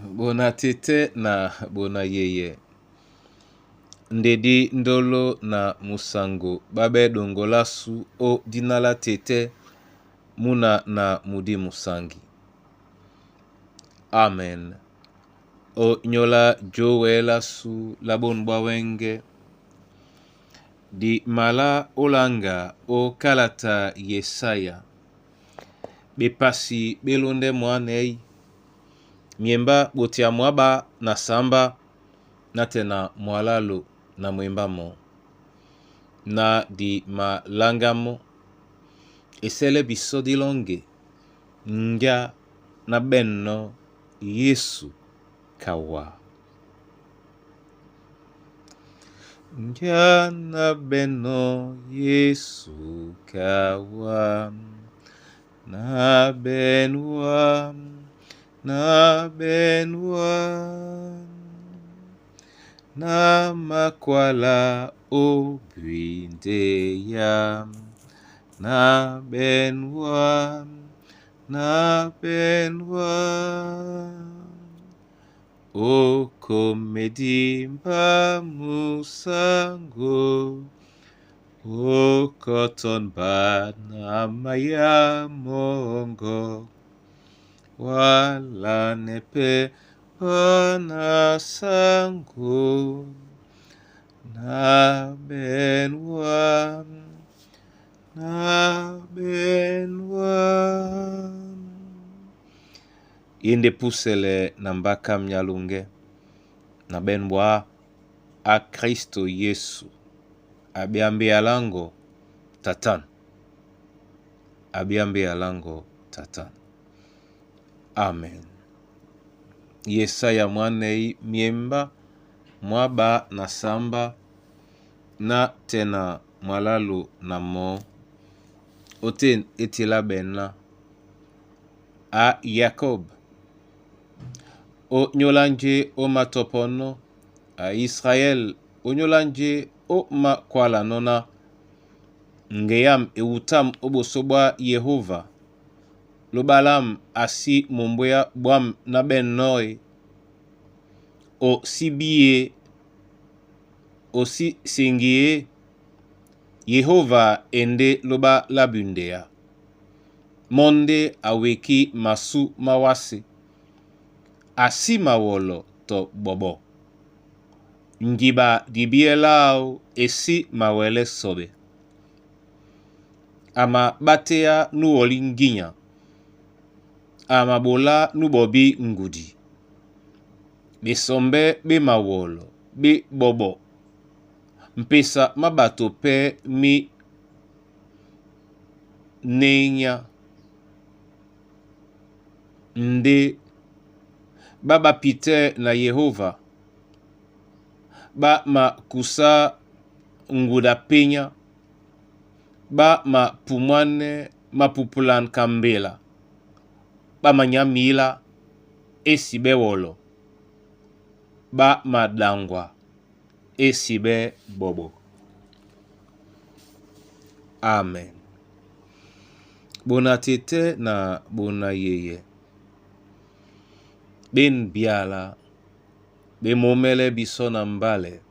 Bona tete na bona yeye. Ndedi ndolo na musango babe dongolasu o dina la tete muna na mudimu sangi. Amen. O nyola jowelasu la bonu bwa wenge. Di mala olanga o kalata Yesaya. Bepasi belonde mwanei. Miemba botia mwaba na samba na tena mwalalo na mwemba mo. Na di malangamo. Esele biso dilonge ngia na benno Yesu kawa. Ngia na benno Yesu kawa. Na benwa, na benwa. Na makwala obwindeya. Na benwa, na benwa. Okomedimba musango. Okotonba na maya mongo. Wala nepe bana sango. Na benwa, na benwa. Yende pusele na mbaka myalunge na benbwa a Kristo Yesu abiambe alango tatan. Abiambe alango tatan. Amen. Yesaya mwanei miemba mwaba na samba na tena mwalalu na mo oten etila bena a Jacob o nyolanje o matopono a Israel o nyolanje o makwala nona ngeyam ewutam oboso bwa Yehova lobalam asi mombweya bwam na bennoe o sibiye o si sengiye Yehova ende loba labundeya. Monde aweki masu mawase. Asi mawolo to bobo. Ngiba dibielao esi mawele sobe. Ama batea nuwoli nginya. Ama bola nubobi ngudi. Besombe be mawolo be bobo. Mpesa mabato pe mi nenya nde babapite na Yehova ba makusa nguda penya ba mapumwane mapupulan kambela ba manyamila esi bewolo ba madangwa esi be bobo. Amen. Bona tete na bona yeye. Ben biala bemomele biso na mbale.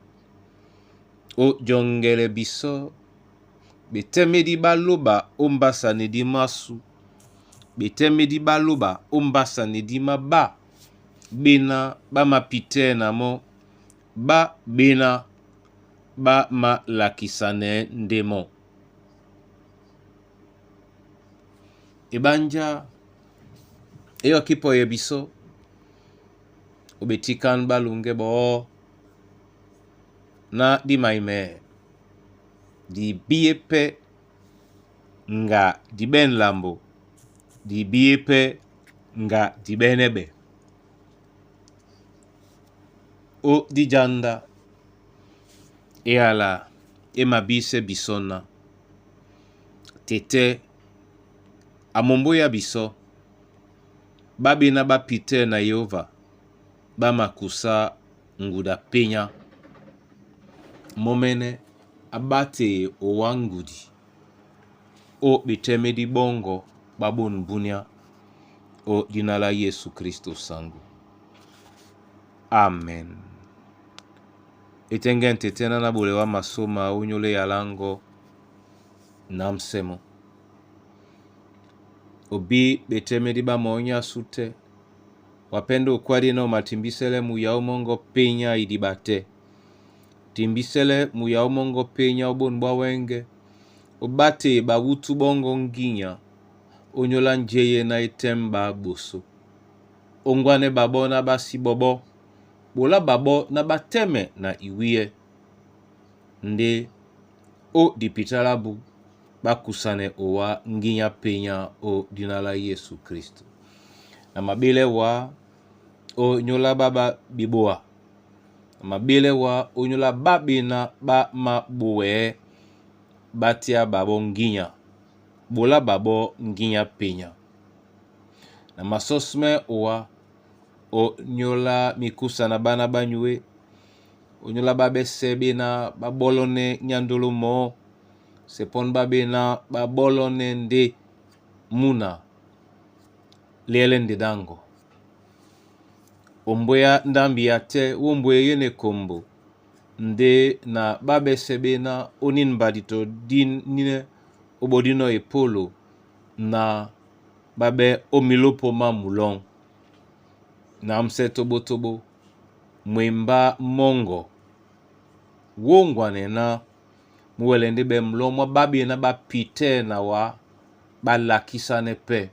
O jongele biso betemedi baloba ombasa nedi masu. Betemedi baloba ombasa nedi maba. Bena bamapite na mo ba bena ba malakisane ndemo. Ebanja eyoki po ye biso obetikan balunge bo na dimaime di biye pe nga di ben lambo di biye pe nga di benebe o di janda eyala emabise bisona tete amombo ya biso babena bapite na Yehova bamakusa nguda penya momene abate owa ngudi o betemedi bongo babon bunia o dina la Yesu Kristo sangu. Amen. Etengɛ ntete na na bolewa masoma onyole yalango na msemo. Obi betemedi ba monya sute. Wapendo ukwadi na umatimbisele muya mongo penya idibate. Timbisele muya mongo penya obon bwa wenge. Obate bawutu bongo nginya. Onyola njeye na etemba boso. Ongwane babo na basi bobo. Bola babo na bateme na iwiye. Nde o dipitalabu bakusane owa nginya penya o dina la Yesu Kristo. Na mabele wa onyola baba biboa. Na mabele wa onyola babena ba maboe batia babo nginya. Bola babo nginya penya. Na masosme owa onyola mikusa na bana banyue. Onyola babese bena babolone nyandolo mo. Sepon babena babolone nde muna liele nde dango. Omboya ndambi ya te womboye yene kombo. Nde na babese bena onin badito dinine obodino epolo na babe omilopo ma mulon. Na mse tobotobo mwemba mongo wongwane na muwele nde be mlomwa babie na bapite na wa balakisane pe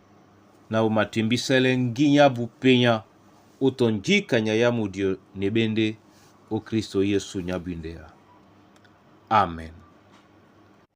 na umatimbisele nginya bupenya utonjikanya ya mudio nebende o Kristo Yesu nyabindea. Amen.